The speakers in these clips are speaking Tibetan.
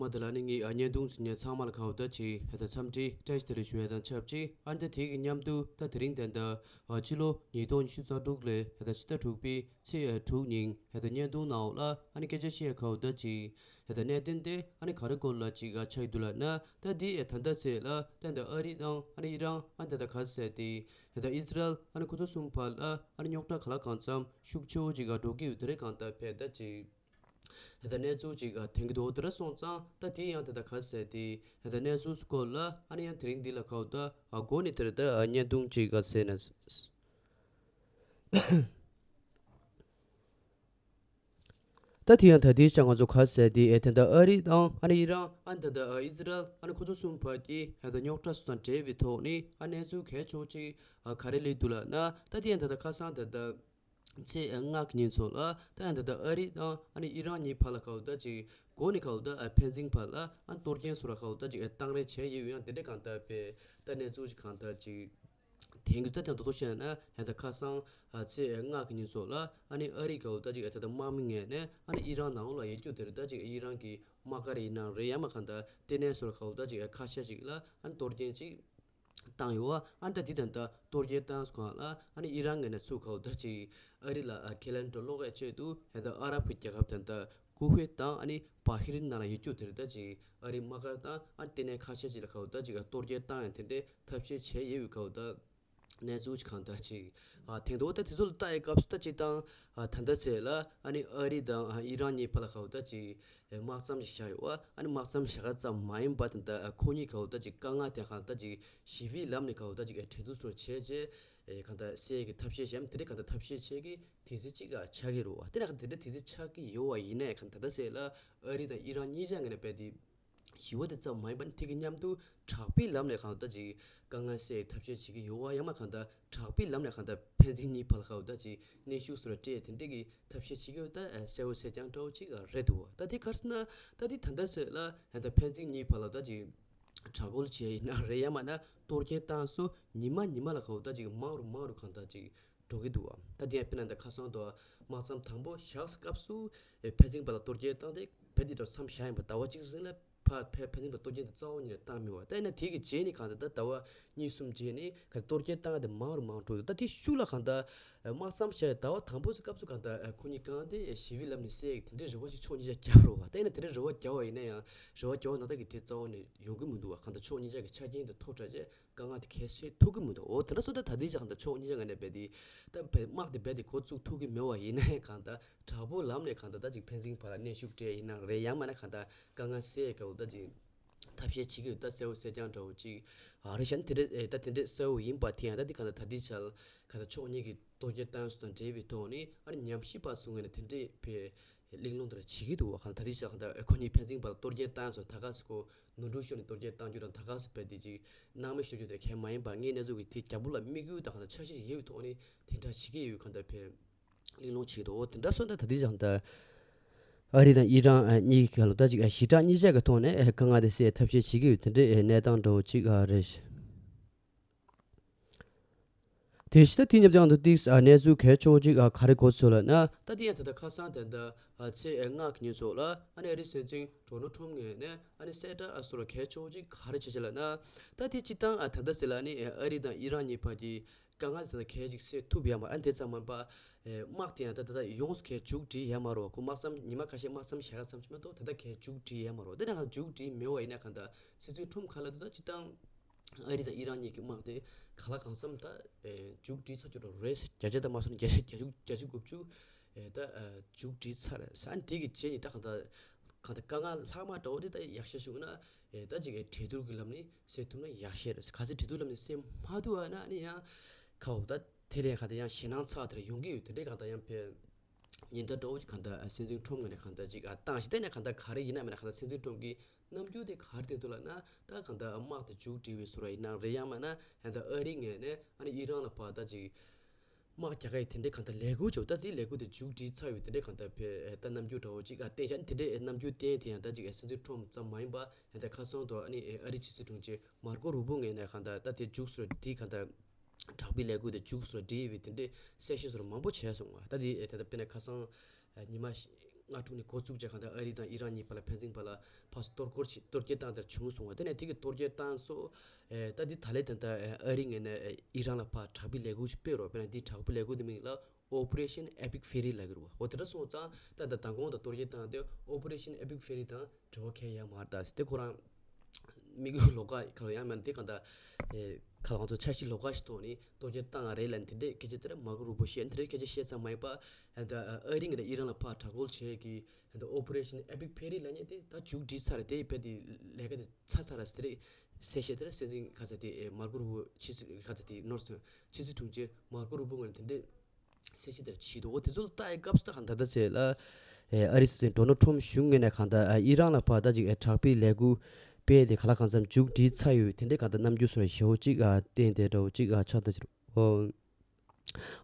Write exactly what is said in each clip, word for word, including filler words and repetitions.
མ་དེ་ལ་ནི་ངས་ཨ་བརྙན་ཐུང་ཟིན་ཉན་ཚང་མ་ལ་ཁ་བ་ད་ཅིག་ཧེ་ད་འཚམས་འདྲི་བཀྲ་ཤིས་བདེ་ལེགས་ཞུ་ཡ་དང་ཆབས་ཅིག་ཨ་ནི་ད་དེ་གི་མཉམ་དུ་ད་དེ་རིང་ད་ད་ཨ་ཕྱི་ལོ་ཉིས་སྟོང་ཉི་ཤུ་རྩ་དྲུག་ལོའི་ཧེ་ད་ཕྱི་ཟླ་དྲུག་པའི་ཚེས་ཨ་དྲུག་ཉིན་ཧེ་ད་བརྙན་ཐུང་ནང་ལ་ཨ་ནི་སྐད་ཆ་བཤད་ཡ་ཁ་བ་ད་ཅིག་ཧེ་ད་གནད་དོན་དེ་ཨ་ནི་ག་རེ་སྐོར་ལ་ཅིག་ཨ་ཆགས་ཀྱི་འདུག་ལབ་ན། ད་དེ་ཨ་ད་ལྟ་ཚེས་ལ་ད་ད་ཨ་རི་དང་ཨ་ནི་ཨི་རན་ཨ་ནི་ད་ད་ག་ཟེར་དེ་ཧེ་ད་ཨི་སི་རལ་ཨ་ནི་ཁོ་ཚོ་གསུམ་བར་ལ་ཨ་ནི་རྙོག་དྲ་ག་ལ་གང་འཚམ་ཤུགས་ཆེ་བོ་ཅིག་ཨ་འགྲོ་གི་ཡོད་དེ་རེད། གང་ལྟར་ཕེ་ད་ཅིག་ད་གནས་ཚུལ་ཅིག་ཐོན་གྱི་འདུག་དེ་འདྲ་སོང་ཙང་ད་དེ་ཡང་དེ་ད་ག་ཟེར་དེ་ད་གནས་ཚུལ་སྐོར་ལ་ཨ་ནི་ཡང་དེ་རིང་འདི་ལ་ཁ་བ་ད་ཨ་འགོ་ནས་དེར་ད་བརྙན་ཐུང་ཅིག་ག་ཟེར་ན། ད་དེ་ཡང་ད་དེའི་ཆ་ང་ཚོ་ག་ཟེར་དེ་ཨེ་དེ་ད་ཨ་རི་དང་ཨ་ནི་ཨི་རན་ཨ་ནི་ད་ད་ཨི་སི་རལ་ཨ་ནི་ཁོ་ཚོ་གསུམ་བར་གྱི་ད་རྙོག་དྲ་སོགས་དང་འབྲེལ་བའི་ཐོག་ནས་ཨ་གནས་ཚུལ་གལ་ཆེ་བོ་ཅིག་ཨ་ག་རེ་སླེབས་འདུག་ལབ་ན། ད་དེ་ཡང་ད་ད་ཁ་སང་ད་ད། ཚེས་ལྔ་གི་ཉིན་ཚོ་ལ་ད་ཡང་ད་ལྟ་ཨ་རི་དང་ཨ་ནི་ཨི་རན་གཉིས་བར་ལ་ཁ་བ་ད་ཅིག་འགོ་ནས་ཁ་བ་ད་ཨ་ཕན་ཚུན་བར་ལ་ཨ་གཏོར་སྐྱོན་སོགས་ལ་ཁ་བ་ད་ཅིག་ཨ་གཏང་རེས་བྱས་ཡོད། ཡང་དེ་འདྲ་གང་ལྟར་པའི་ད་གནས་ཚུལ་ཅིག་གང་ལྟར་ཅིག་དེང་གི་ད་དེང་ཐོག་ཐོག་བཤད་ན་ཡང་ད་ཁ་སང་ཨ་ཚེས་ལྔ་གི་ཉིན་ཚོ་ལ་ཨ་ནི་ཨ་རི་ཁ་བ་ད་ཅིག་ཨ་ད་ལྟ་དམག་མི་ངོས་ནས་ཨ་ནི་ཨི་རན་ནང་ལ་ཡོད་རྒྱུ་དེ་རེད། ད་ཅིག་ཨི་རན་གྱི་དམག་སྒར་ཡིན་ན་རེད་ཡང་མ་གང་ལྟར་ལྟེ་གནས་སོགས་ལ་ཁ་བ་ད་ཅིག་ཨ་ཁ་ཤས་ཅིག་ལ་ཨ་ནི་གཏོར་སྐྱོན་ཅིག་བཏང་ཡོད་པ། ཨ་ནི་ད་འདི་ད་ལྟ་གཏོར་སྐྱོན་བཏང་སོང་ལ་ཨ་ནི་ཨི་རན་ངོས་ནས་ཚུར་ཁ་བ་ད་ཅིག་ཨ་རི་ལ་ཨ་ཁས་ལེན་འགྲོ་ལོག་གི་ཆེད་དུ་ད་ལྟ་ཨ་རབ་ཀྱི་རྒྱལ་ཁབ་ད་ལྟ་ཀུ་ཝེད་དང་ཨ་ནི་བྷ་ཧི་རིན་ནང་ལ་ཡོད་རྒྱུ་དེ་རེད། ད་ཅིག་ཨ་རི་དམག་སྒར་དང་ཨ་ནི་ལྟེ་གནས་ཁ་ཤས་ཅིག་ལ་ཁ་བ་ད་ཅིག་གཏོར་སྐྱོན་བཏང་ཡང་དེ་འདྲའི་ཐབས་ཤེས་བྱས་ཡོད་པའི་ཁ་བ་ད་གནས་ཚུལ་ཅིག་གང་ལྟར་ཅིག་ཨ་དེང་དུ་ད་དེ་ཚོ་ལ་ལྟ་ཡི་སྐབས་སུ་ད་ཅིག་དང་ཨ་ད་ལྟ་ཚེ་ལ་ཨ་ནི་ཨ་རི་དང་ཨ་ཨི་རན་གཉིས་བར་ལ་ཁ་བ་ད་ཅིག་དམག་མཚམས་ཤིག་བཞག་ཡོད་པ། ཨ་ནི་དམག་མཚམས་བཞག་ག་ཙམ་མ་ཡིན་པ་དེ་འདྲ་ཁོ་གཉིས་ཀ་བོ་ད་ཅིག་དཀའ་ངལ་དེ་གང་ད་ཅིག་ཞི་བའི་ལམ་ནས་ག་བོ་ད་ཅིག་གྲོས་བསྡུར་སོགས་བྱས་རྗེས་གང་ད་སེལ་གྱི་ཐབས་ཤེས་བྱས་དེ་འདྲ་གང་ད་ཐབས་ཤེས་བྱེད་ཀྱི་དུས་ཚོད་ཅིག་ཆགས་ཀྱི་རེད་པ། དེ་ལ་གང་དེ་འདྲ་དུས་ཚོད་ཆགས་ཀྱི་ཡོད་པ་ཡིན་ནའི་གང་ད་ད་སེལ་ལ་ཨ་རི་དང་ཨི་རན་གཉིས་ཆ་ངོས་ནས་རྦད་དེ་ཞི་བ་དེ་ཙམ་མ་ཡིན་པ་ནི་དེ་གི་མཉམ་དུ་དྲག་པོའི་ལམ་ནས་གང་ད་ཅིག་དཀའ་ངལ་སེལ་ཐབས་ཤེས་བྱེད་ཀྱི་ཡོད་པ་ཡང་མ་གང་ད་དྲག་པོའི་ལམ་ནས་གང་ལྟར་ཕན་ཚུན་གཉིས་བར་ལ་ཁ་བ་ད་ཅིག་གནོན་ཤུགས་སོགས་སྤྲད་དེ་འདྲས་ཀྱི་ཐབས་ཤེས་བྱེད་ཀྱི་ཡོད། ད་གསལ་བོ་གསལ་རྐྱང་འདྲ་བོ་ཅིག་རེད་འདུག་ད་དེ་ག་རེ་ཟེར་ན་ད་དེ་ད་ལྟ་ཟེར་ལ་ད་ལྟ་ཕན་ཚུན་གཉིས་བར་ལ་ད་ཅིག་དྲག་རྒོལ་བྱས་ཡིན་ན་རེད་ཡང་མིན་ན་གཏོར་སྐྱོན་བཏང་སོ་ཉི་མ་ཉི་མ་ལ་ཁ་བ་ད་ཅིག་མང་རུ་མང་རུ་གང་ལྟར་ཅིག་འགྲོ་གི་འདུག་ད་དེ་ཡང་དཔེར་ན་ད་ཁ་སང་དུ་དམག་མཚམས་དང་པོ་བཞག་སྐབས་སུ་ཕན་ཚུན་བར་ལ་གཏོར་སྐྱོན་བཏང་སྟེ་ཕན་དེ་འདྲ་མཚམས་བཞག་ཡིན་པ་ཟླ་བ་གཅིག་ཟིན་ལ། ཕ་ཕ་ཕ་ཚན་པ་གཏོར་སྐྱོན་དེ་རྩ་བ་ཉིད་ནས་བཏང་མེད་པ། ད་ཡིན་ན་དེ་གི་རྗེས་ནས་གང་ལྟར་ད་ཟླ་བ་གཉིས་གསུམ་རྗེས་ནས་ག་གཏོར་སྐྱོན་བཏང་དེ་མང་རུ་མང་རུ་འགྲོ་འདུག་ད་དེ་ཤུགས་ལ་གང་ལྟར་དམག་མཚམས་བྱས་ཟླ་བ་དང་པོ་ཚོ་སྐབས་སུ་གང་ལྟར་ཁོ་གཉིས་གང་དེ་ཞི་བའི་ལམ་ནས་སེལ་གི་དེ་འདྲའི་རེ་བ་ཞིག་ཕྱོགས་གཉིས་ཆ་བརྒྱབ་རོགས་པ། ད་ཡིན་ན་དེ་འདྲའི་རེ་བ་བརྒྱབ་པ་ཡིན་ན་ཡང་རེ་བ་བརྒྱབ་པ་ནང་ལྟར་གི་དེ་རྩ་བ་ནས་ཡོང་གི་མི་འདུག་བ། གང་ལྟར་ཕྱོགས་གཉིས་ཆ་གི་ཆ་རྐྱེན་དེ་ཐོག་དྲགས་རྗེས་དཀའ་ངལ་དེ་ཁ་སེལ་ཐུབ་གི་མི་འདུག་འོ་དེ་འདྲ་སོང་ད་ད་ལྟའི་ཆ་གང་ལྟར་ཕྱོགས་གཉིས་ཆ་ངོས་ནས་རྦད་དེ་ད་རྦད་དམག་དེ་རྦད་དེ་འགོ་བཙུགས་ཐུབ་གི་མེད་པ་ཡིན་ན་ཡང་གང་ལྟར། དྲག་པོའི་ལམ་ནས་གང་ལྟར་ད་ཅིག་ཕན་ཚུན་བར་ལ་གནོན་ཤུགས་སྤྲད་ཡིན་ན་རེད་ཡང་མིན་ན་གང་ལྟར་དཀའ་ངལ་སེལ་ཡས་སྐབས་ད་ཅིག་ཐབས་ཤེས་བྱེད་ཀྱི་ཡོད། ད་གསལ་བོ་གསལ་རྐྱང་འདྲ་བོ་ཅིག་ཨ་རེད་ཤག་དེ་འདྲ་ཨེ་ད་དེ་འདྲ་གསལ་བོ་ཡིན་པ་དེ་ཡང་ད་དེ་གང་ལྟར་ད་ལྟའི་ཆར་གང་ལྟར་ཕྱོགས་གཉིས་ཀྱི་གཏོར་སྐྱོན་བཏང་སོགས་དང་འབྲེལ་བའི་ཐོག་ནས་ཨ་ནི་ཉམས་ཞིབ་པ་ཚོའི་ངོས་ནས་དེ་འདྲའི་བའི་གླེང་སློང་དེ་འདྲ་བྱེད་ཀྱི་འདུག་བ། གང་ལྟར་ད་ལྟའི་ཆར་གང་ལྟར་ཨེ་ཁོ་གཉིས་ཕན་ཚུན་བར་གཏོར་སྐྱོན་བཏང་སོགས་ད་ག་སེ་ཁོ་ནོར་འཁྲུལ་ཤོར་ནས་གཏོར་སྐྱོན་བཏང་རྒྱུ་དང་ད་ག་སེ་རྦད་དེ་ཅིག་སྣང་མེད་ཤོར་རྒྱུ་དེ་གང་མ་ཡིན་པ་ངས་གནས་ཚུལ་གྱི་དེ་རྒྱབ་ལ་དམིགས་ཡུལ་དང་གང་ལྟར་འཆར་གཞི་ཡོད་པའི་ཐོག་ནས་དེ་འདྲ་བྱེད་ཀྱི་ཡོད། གང་ལྟར་བའི་གླེང་སློང་བྱེད་ཀྱི་འདུག་འོ་དེ་འདྲ་སོང་ད་ད་ལྟའི་ཆར་ད་ཨ་རི་དང་ཨི་རན་གཉིས་ཀྱི་ཁ་ལོ་ད་ཅིག་ཞི་དྲག་གཉིས་ཆ་གི་ཐོག་ནས་དཀའ་ངལ་དེ་སེལ་ཐབས་ཤེས་བྱེད་ཀྱི་ཡོད། དེ་འདྲའི་གནས་སྟངས་འདྲ་བོ་ཅིག་རེད། དེ་བཞིན་ད་དེ་མཉམ་དུ་ཡང་དུ་ཏིག་གནས་ཚུལ་གལ་ཆེ་བོ་ཅིག་ག་རེ་གོ་སོང་ལབ་ན། ད་དེ་ཡང་ད་ལྟ་ཁ་སང་ད་ལྟ་ཚེས་ལྔ་གི་ཉིན་ཚོ་ལ་ཨ་ནི་ཨ་རིའི་སྲིད་འཛིན་ཌོ་ནལ་ཊམ་ངོས་ནས་ཨ་ནི་གསལ་བསྒྲགས་སོགས་ལ་གལ་ཆེ་བོ་ཅིག་ག་རེ་བྱས་བྱས་ལབ་ན། ད་དེ་སྤྱིར་བཏང་ད་ལྟ་ཟེར་ལ་ཨ་ནི་ཨ་རི་དང་ཨི་རན་གཉིས་བར་གྱི་དཀའ་ངལ་དེ་ཚོ་གས་ཅིག་སེལ་ཐུབ་ཡ་མ་རེད། ཨ་ནི་དེ་ཙམ་མིན་པ། ཨེ་དམག་དེ་ཡང་ད་ད་ད་ཡོངས་སུ་གས་མཇུག་སྒྲིལ་ཡ་མ་རེད། ཁོ་དམག་མཚམས་ཉི་མ་ཁ་ཤས་དམག་མཚམས་བཞག་ག་ཙམ་ཅིག་མ་གཏོགས་ད་ད་གས་མཇུག་སྒྲིལ་ཡ་མ་རེད། དེ་ནས་གང་མཇུག་སྒྲིལ་མེད་པ་ཡིན་ན་གང་ལྟར་སྲིད་འཛིན་ཊམ་ག་ལབ་འདུག་ད་སྤྱིར་བཏང་ཨ་རི་དང་ཨི་རན་གཉིས་ཀྱི་དམག་དེ་ག་ལ་གང་འཚམ་ད་ཨེ་མཇུག་སྒྲིལ་ཚར་རྒྱུ་རེད། བརྒྱ་ཆ་ད་མ་སོང་ན་བརྒྱ་ཆ་བརྒྱ་ཆ་བརྒྱ་ཆ་དགུ་བཅུ་ཨེ་ད་ཨེ་མཇུག་སྒྲིལ་ཚར་རེད། ཨ་ནི་དེ་གི་རྗེས་ནས་ད་གང་ལྟར་གང་ལྟར་དཀའ་ངལ་ལྷག་མ་འདྲ་བོ་དེ་ད་ཡག་ཤོས་ཤོད་ན། ཨེ་ད་ཅིག་ཨེ་གྲོས་བསྡུར་གྱི་ལམ་ནས་སེལ་ཐུབ་ན་ཡག་ཤོས་རེད། གལ་སྲིད་གྲོས་བསྡུར་ལམ་ནས་སེལ་མ་ཐུབ་པ་ན་ཨ་ནི་ཡང་ཁ་འོག་ད་དེ་ལས་གང་ལྟར་ཡང་ཞེད་སྣང་ཚ་དེ་འདྲ་ཡོང་གི་ཡོད། དེ་འདྲའི་གང་ལྟར་ཡང་ཕེ་ཉེན་བརྡ་འདྲ་བོ་ཅིག་གང་ལྟར་སྲིད་འཛིན་ཊམ་ངོས་ནས་གང་ལྟར་ཅིག་ཨ་བཏང་ཞིག་བལྟས་ན་གང་ལྟར་ག་རེ་ཡིན་ན་མིན་ན་གང་ལྟར་སྲིད་འཛིན་ཊམ་གྱི་རྣམ་འགྱུར་དེ་ག་རེ་བསྟན་འདུག་ལབ་ན། ད་གང་ལྟར་དམག་དེ་མཇུག་སྒྲིལ་བའི་བཟོ་འདྲ་ཡིན་ན་རེད། ཡང་མིན་ན་ཡང་ད་ཨ་རི་ངོས་ནས་ཨ་ནི་ཨི་རན་ལ་ཕར་ད་ཅིག་དམག་རྒྱག་ག་ཡི་དེ་འདྲའི་གང་ལྟར་ལས་འགུལ་བྱུང་། ད་དེའི་ལས་འགུལ་དེ་མཇུག་སྒྲིལ་ཚར་བའི་དེ་འདྲའི་གང་ལྟར་ཕེ་ད་རྣམ་འགྱུར་འདྲ་བོ་ཅིག་ཨ་བསྟན་ཤག་དེ་འདྲའི་རྣམ་འགྱུར་བསྟན་དེ་ཡང་ད་ཅིག་སྲིད་འཛིན་ཊམ་ཙམ་མ་ཡིན་པ་ཡང་ད་ཁ་སང་དུ་ཨ་ནི་ཨ་རི་ཕྱི་སྲིད་དྲུང་ཆེ་མར་ཀོ་རུ་བྷོ་ངོས་ནས་གང་ལྟར་ད་དེ་མཇུག་སོར་དེའི་གང་ལྟར་དྲག་པོའི་ལས་འགུལ་དེ་མཇུག་སོར་སྒྲིལ་བའི་དེ་འདྲའི་གསལ་བཤད་སོར་མང་པོ་བྱས་སོང་བ། ད་དེ་ད་ལྟ་དཔེར་ན་ཁ་སང་ཉི་མ་ ལྔ་དྲུག་ནས་འགོ་བཙུགས་བྱས་གང་ལྟར་ཨ་རི་དང་ཨི་རན་གཉིས་བར་ལ་ཕན་ཚུན་བར་ལ་ཕར་གཏོར་རྒོལ་བྱེད། གཏོར་རྒོལ་བཏང་དེར་བྱུང་སོང་བ། དེ་ནས་དེ་གི་གཏོར་རྒོལ་བཏང་སོ། ཨེ་ད་འདི་ད་ལས་དེ་འདྲ་ཨེ་ཨ་རི་ངོས་ནས་ཨེ་ཨི་རན་ལ་ཕར་དྲག་པོའི་ལས་འགུལ་ཞིག་སྤེལ་རོགས། དཔེར་ན་འདི་དྲག་པོའི་ལས་འགུལ་འདི་མིང་ལ་Operation Epic Fury ལབ་ཀྱི་རེད་བ། འོ་དེ་འདྲ་སོང་ཙང་ད་ད་མདང་དགོང་དང་གཏོར་རྒོལ་བཏང་དེ་Operation Epic Fury དང་འབྲེལ་བ་གང་ཡང་མ་རེད། ད་དེ་ཁོ་རང་དམིགས་ཡུལ་ལོགས་ཀ་ཁ་ལ་ཡང་མིན་དེ་གང་ལྟར་ཨེ་ཁ་ལ་ང་ཚོ་འཆར་གཞི་ལོགས་ཀ་ཞིག་ཐོག་ནས་གཏོར་རྒོལ་བཏང་བ་རེད་ལབ་དེ་འདྲའི་སྐད་ཆ་དེ་འདྲ་མར་ཀོ་རུ་པོ་བཤད། དེ་འདྲའི་སྐད་ཆ་བཤད་ཙམ་མ་ཡིན་པ་ཨ་ད་ཨ་རི་ངོས་ནས་ཨི་རན་ལ་ཕར་དྲག་རྒོལ་བྱེད་ཀྱི་ད་Operation Epic Fury ལབ་མཁན་དེ་ད་མཇུག་སྒྲིལ་ཚར་རེད། དེ་བས་དེ་ལས་ཀ་དེ་ཚར་ཚར་རེད་ཟེར་དེ་གསལ་བཤད་དེ་རེད། སྲིད་འཛིན་ག་ཚ་དེ་ཨེ་མར་ཀོ་རུ་པོ་ཕྱི་སྲིད་ག་ཚ་དེ་ནོར་སོང་། ཕྱི་སྲིད་དྲུང་ཆེ་མར་ཀོ་རུ་པོ་ངོས་ནས་དེ་འདྲའི་གསལ་བཤད་དེ་བྱས་འདུག་འོ་དེ་ཚོ་ལ་ལྟ་ཡི་སྐབས་སུ་ད་གང་ད་ལྟ་ཚེ་ལ་ཨེ་ཨ་རི་སྲིད་འཛིན་ཌོ་ནལ་ཊམ་གཞུང་ངོས་ནས་གང་ད་ཨེ་ཨི་རན་ལ་ཕར་ད་ཅིག་ཨེ་དྲག་པོའི་ལས་འགུལ་སྤེལ་དེ་ག་ལ་གང་འཚམ་མཇུག་སྒྲིལ་ཚར་ཡོད། དེ་འདྲའི་གང་ད་རྣམ་འགྱུར་སོགས་ཞེ་པོ་ཅིག་ཨ་བསྟན་དེ་འདྲ་བོ་ཅིག་ཨ་ཆགས་ད་ཅིག་འོ།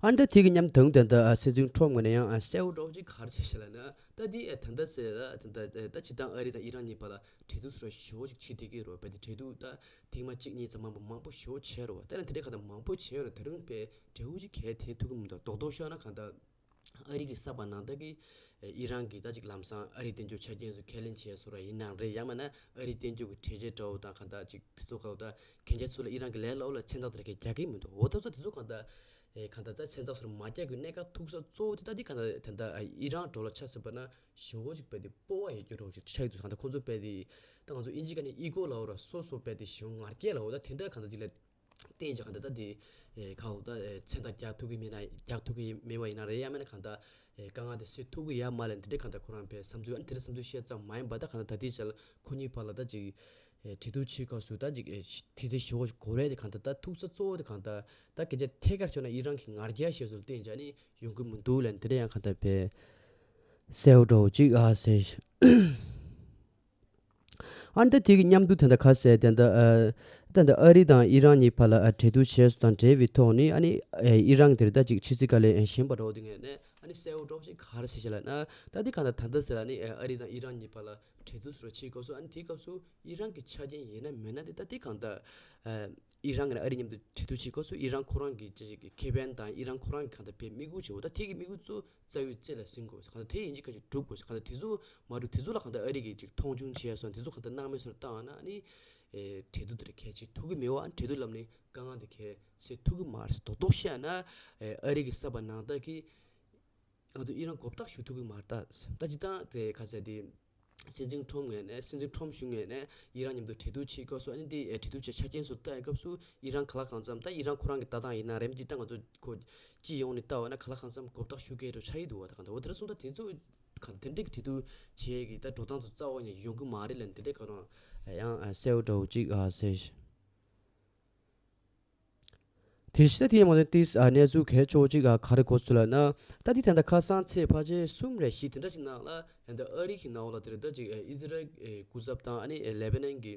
ཨ་ནི་ད་དེ་གི་མཉམ་དུ་དེ་འདྲ་ཨ་སྲིད་འཛིན་ཊམ་ངོས་ནས་ཡང་ཨ་གསལ་བོ་འདྲ་བོ་ཅིག་ག་རེ་བྱས་ཤག་ལབ་ན། ད་དེ་ཨ་ད་ལྟ་ཟེར་ལ་ད་ད་ད་སྤྱིར་བཏང་ཨ་རི་དང་ཨི་རན་གཉིས་བར་ལ་འབྲེལ་གཏུག་སོགས་ཞེ་པོ་ཅིག་བྱེད་བསྡད་ཀྱི་རེད་བ། དེ་འབྲེལ་གཏུག་ད་ཐེངས་མ་གཅིག་གཉིས་ཙམ་མ་མང་པོ་ཞེ་པོ་བྱས་རེད་བ། ད་ནི་དེ་འདྲའི་གང་ལྟར་མང་པོ་བྱས་ཡོད་རེད། ད་རུང་བས་འབྲས་བུ་ཅིག་གལ་ཐེབས་ཐུབ་ཀྱི་མི་འདུག་རྡོག་རྡོག་བཤད་ན་གང་ལྟར་ཨ་རི་གི་གསར་པ་ནང་ལྟར་གྱི་ཨི་རན་གྱིས་ད་ཅིག་ལམ་སང་ཨ་རིའི་དོན་རྐྱེན་ཆ་རྐྱེན་ཚོ་ཁས་ལེན་བྱས་སོང་ར་ཡིན་ནའང་རེད། ཡང་མིན་ན་ཨ་རིའི་དོན་རྐྱེན་གྱི་གྲོས་ཆོད་འདྲ་བོ་དང་གང་ལྟར་ཅིག་དེ་ཚོ་གང་ལྟར་གན་རྒྱ་ཚོ་ལ་ཨི་རན་གྱི་ལས་སླ་པོ་ལ་མཚན་རྟགས་དེ་འདྲ་གང་རྒྱག་གི་མི་འདུག་འོ་ད་ཚོ་དེ་ཚོ་གང་ལྟར་ཨེ་གང་ལྟར་ད་མཚན་རྟགས་སོགས་མ་རྒྱག་གི་གནད་འགག་ཐུག་ས་གཙོ་བོ་དེ་ད་འདི་གང་ལྟར་ད་ལྟ་ཨི་རན་འགྲོ་ལ་ཆ་བཞག་པ་ན་ཞེ་པོ་ཅིག་བས་དེ་སྤོབས་པ་ཡོད་རྒྱུ་འདྲ་བོ་ཅིག་ཆགས་ཀྱི་འདུག་གང་ལྟར་ཁོང་ཚོ་བས་དེ་ད་ང་ཚོ་ཨིན་ཇི་སྐད་ནས་ཨི་གོ་ལབ་ར་སོ་སོ་བས་དེ་ཞེ་པོ་ང་རྒྱལ་ལབ་འོ་ད་དེ་འདྲ་གང་ལྟར་ཅིག་ལ་བརྟེན་བྱས་གང་ལྟར་ད་དེ་ཨེ་གང་འོ་ད་ཨེ་མཚན་རྟགས་རྒྱག་ཐུབ་ཀྱི་མེད་ན་རྒྱག་ཐུབ་ཀྱི་མེད་པ་ཡིན་ན་རེད། ཡང་མིན་ན་གང་ལྟར་ཨེ་དཀའ་ངལ་དེ་སེལ་ཐུབ་ཀྱི་ཡོད་མ་རེད་འདི་འདྲ་གང་ལྟར་ཁོ་རང་བས་བསམ་ཚུལ་ཨ་ནི་དེ་འདྲ་བསམ་ཚུལ་བཤད་ཙམ་མ་ཡིན་པ་ད་གང་ལྟར་ད་ལྟའི་ཆར་ཁོ་གཉིས་བར་ལ་ད་ཅིག་ཨེ་འབྲེལ་གཏུག་བྱེད་སྐབས་སུ་ད་ཅིག་ཨེ་ཤ་དུས་ཚོད་ཞེ་པོ་ཞིག་འགོར་རེད། དེ་གང་ལྟར་ད་ཐུག་ས་གཙོ་བོ་དེ་གང་ལྟར་ད་སྐད་ཆ་ཐད་ཀར་བྱས་ན་ཨི་རན་གྱི་ང་རྒྱལ་ཞེས་སུ་བརྟེན་བྱས་ནི་ཡོང་གི་མི་འདུག་ལབ་འདི་འདྲ་ཡང་གང་ལྟར་བས་གསལ་བོ་འདྲ་བོ་ཅིག་ཨ་ཟེར། ཨ་ནི་ད་དེ་གི་མཉམ་དུ་དེ་འདྲ་ཁ་གསལ་དེ་འདྲ་ཨ་དེ་འདྲ་ཨ་རི་དང་ཨི་རན་གཉིས་བར་ལ་ཨ་འབྲེལ་གཏུག་བྱས་སོ་དང་འབྲེལ་བའི་ཐོག་ནས་ཨ་ནི་ཨེ་ཨི་རན་དེར་ད་ཅིག་ཕྱི་སྲིད་བཀའ་བློན་གཞོན་པ་འདྲ་བོ་དེ་ངོས་ནས་ཨ་ནི་གསལ་བོ་འདྲ་བོ་ཞིག་ག་རེ་ཟེར་ཤག་ལབ་ན། ད་དེ་གང་ལྟར་ད་ལྟ་ཟེར་ལ་ནི་ཨ་རི་དང་ཨི་རན་གཉིས་བར་ལ་འབྲེལ་གཏུག་སོགས་བྱེད་སྐབས་སུ་ཨ་ནི་དེའི་སྐབས་སུ་ཨི་རན་གྱི་ཆ་རྐྱེན་ཡོད་ན་མེད་ན་དེ་ད་དེ་གང་ལྟར་ཨ་ཨི་རན་གྱིས་ཨ་རི་མཉམ་དུ་འབྲེལ་གཏུག་བྱེད་སྐབས་སུ་ཨི་རན་ཁོ་རང་གི་ཅིག་ཁེ་ཕན་དང་ཨི་རན་ཁོ་རང་གི་གང་ལྟར་བའི་དམིགས་ཡུལ་བྱེད་འོ་ད་དེ་གི་དམིགས་ཡུལ་གཙོ་བོ་རྩ་བའི་རྩེ་ལ་ཟིན་དགོས། གང་ལྟར་དེ་ཡིན་གཅིག་གཅིག་སྒྲུབ་དགོས། གང་ལྟར་དེ་ཚོ་མ་གྲུབ་དེ་ཚོ་ལ་གང་ལྟར་ཨ་རི་གིས་ཅིག་མཐོང་ཆུང་བྱས་སོང་དེ་ཚོ་གང་ལྟར་སྣང་མེད་བཟོ་བཏང་བ་ན་ཨ་ནི་ཨེ་འབྲེལ་གཏུག་དེ་ལ་གལ་ཆེ་ཐུབ་ཀྱི་མེད་པ། ཨ་ནི་འབྲེལ་གཏུག་ལམ་ནས་དཀའ་ངལ་དེ་གལ་སེལ་ཐུབ་ཀྱི་མ་རེད། རྡོག་རྡོག་བཤད་ན་ཨེ་ཨ་རི་གི་གསར་པ་ནང་ལྟར་གྱི་ང་ཚོ་ཨི་རན་མགོ་བཏགས་གཞུ་ཐུབ་ཀྱི་མ་རེད། ད་ད་སྤྱིར་བཏང་དེ་ག་ཟེར་དེ་སྲིད་འཛིན་ཁྲོམ་ངོས་ནས་སྲིད་འཛིན་ཁྲོམ་གཞུང་ངོས་ནས་ཨི་རན་མཉམ་དུ་འབྲེལ་གཏུག་བྱེད་སྐབས་སུ་ཨ་ནི་དེ་འབྲེལ་གཏུག་བྱེད་ཆ་རྐྱེན་སོགས་ལྟ་ཡི་སྐབས་སུ་ཨི་རན་ག་ལ་གང་འཚམ་ད་ཨི་རན་ཁོ་རང་གི་ལྟ་སྟངས་ཡིན་ན་རེད་མི་འདི་ད་ང་ཚོ་ཁོ་སྤྱི་ཡོངས་ནས་ལྟ་བ་ན་ག་ལ་གང་འཚམ་མགོ་བཏགས་གཞུ་མཁན་འདྲ་ཆགས་ཀྱི་འདུག་བ། ད་གང་ལྟར་འོ་དེ་ར་སོང་ད་དེ་ཚོ་གང་དེ་འདྲའི་གི་འབྲེལ་གཏུག་བྱེད་ཀྱི་ད་འགྲོ་སྟངས་ཚོ་རྩ་བ་ནས་ཡོང་གི་མ་རེད་ལབ་འདི་འདྲའི་ག་རང་ཡང་གསལ་བོ་འདྲ་བོ་ཅིག་ཨ་ཟེར། དེ་ཕྱི་ད་དེ་མ་ཟད་དེ་ཨ་གནས་ཚུལ་གལ་ཆེ་བོ་ཅིག་ཨ་ག་རེ་གོ་སོང་ལབ་ན། ད་དེ་ད་ལྟ་ཁ་སང་ཚེས་ཕལ་ཆེར་གསུམ་རེ་བཞི་དེ་འདྲ་ཅིག་ནང་ལ་ད་ལྟ་ཨ་རི་གི་ནང་ལ་དེ་རེད་ད་ཅིག་ཨ་ཨི་ཛི་རལ་གྱི་སྐུ་ཚབ་དང་ཨ་ནི་ལེ་བྷ་ནན་གྱི་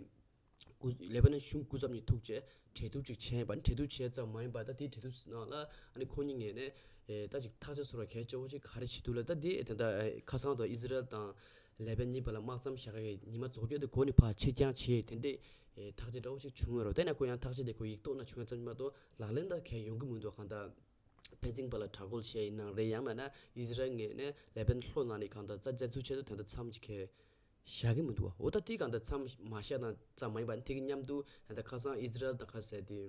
སྐུ་ལེ་བྷ་ནན་གཞུང་སྐུ་ཚབ་གཉིས་ཐུག་བྱས་འབྲེལ་གཏུག་ཅིག་བྱས་པ་ནི་འབྲེལ་གཏུག་བྱས་ཙམ་མ་ཡིན་པ་ད་དེའི་འབྲེལ་གཏུག་ནང་ལ་ཨ་ནི་ཁོ་གཉིས་ངོས་ནས་ཨེ་ད་ཅིག་ཐག་གཅོད་བཟོ་ར་གལ་ཆེ་བོ་ཅིག་ག་རེ་བྱེད་འདུག་ལབ་ད་དེ་ད་ལྟ་ཨེ་ཁ་སང་དུ་ཨི་ཛི་རལ་དང་ལེ་བྷ་ནན་བར་ལ་དམག་མཚམས་བཞག་གི་ཉི་མ་རྫོགས་རྒྱུ་དེ་འགོ་ནས་ཕར་ཕྱིར་འགྱངས་བྱས་དེ་འདྲས་ཨེ་ཐག་གཅོད་འདྲ་བོ་ཞིག་བྱུང་ཡོད་རེད། དེ་ནས་ཁོ་ཡང་ཐག་གཅོད་དེ་ཁོ་ཡིག་ཐོག་ན་བྱུང་ཡ་ཙམ་མ་གཏོགས་ལག་ལེན་ད་གང་ཡོང་གི་མི་འདུག་གང་ལྟར་ཕན་ཚུན་བར་ལ་དྲག་རྒོལ་བྱས་ཡིན་ནའང་རེད། ཡང་མིན་ན་ཨི་ཟི་རལ་ངོས་ནས་ལེ་བྷ་ནན་ལྷོ་ནང་ནས་གང་ལྟར་རྩ་རྩ་འཛུགས་བྱས་ཏེ་དོན་དུ་མཚམས་ཅིག་ཁེལ་བཞག་གི་མི་འདུག་འོ་ད་དེ་གང་ལྟར་མཚམས་མ་བཞག་ན་ཙམ་མ་ཡིན་པ་དེ་གི་མཉམ་དུ་ད་ལྟ་ཁ་སང་ཨི་ཟི་རལ་དང་ཁ་གསལ་དེ།